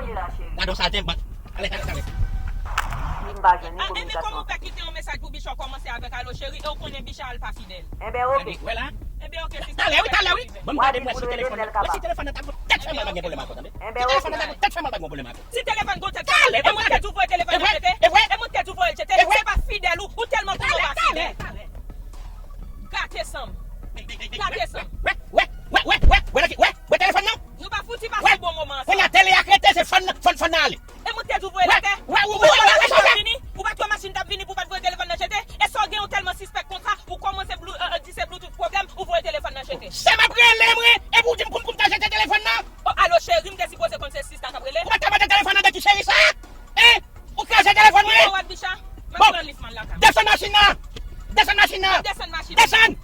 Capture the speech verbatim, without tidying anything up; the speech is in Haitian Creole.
Gade yon sa, ten, ban. Ale, ale, ale. Li m pa jwenn ni kominikasyon. Enben, kòman w fè kite yon mesaj pou Bicha w kòmanse avèk alo cheri e w konnen Bicha al pa fidèl? Enben, oke. Wè la. Enben, oke, sista. Talè, wi, talè, wi. Ban m gade m wè si telefòn nan ta gon tèt fè mal, pa gen pwoblèm ankò, tande. Si telefòn nan ta gon tèt fè mal, pa gen pwoblèm ankò. Si telefòn gon tèt fè mal, e mwen ki te di w voye telefòn nan jete? E mwen ki te di w voye telefòn nan jete? E mwen ki te di w voye l jete? Se pa fidèl ou, ou tèlman konnen w pa fidèl. Gate san m. Gate san m. Wè, wè, wè, wè, wè, wè, wè, wè telefòn nan. Nou pa fouti pase bon moman ansanm. Kounye a tele a krete, se fòn, fòn, fòn nan ale. E mwen ki te di w voye l atè? Wè, wè, wè, wè, wè, wè, wè. Ou pa t wè machin t ap vini pou w pa t voye telefòn nan jete? E sa w gen ou tèlman sispèk konsa, ou kòmanse di se Bluetooth pwoblèm, ou voye telefòn nan jete. Se m ap rele mwen, epi w di m pou m ta jete telefòn nan. O, alo cheri, m te sipoze konn se sista k ap rele. Ou pa t ka mete telefòn nan de ki cheri sa? Hein? Ou kraze telefòn mwen? Ou wè Bicha? M ap pran lis man la ka. Desann machin nan! Desann machin nan! Desann machin nan. Desann!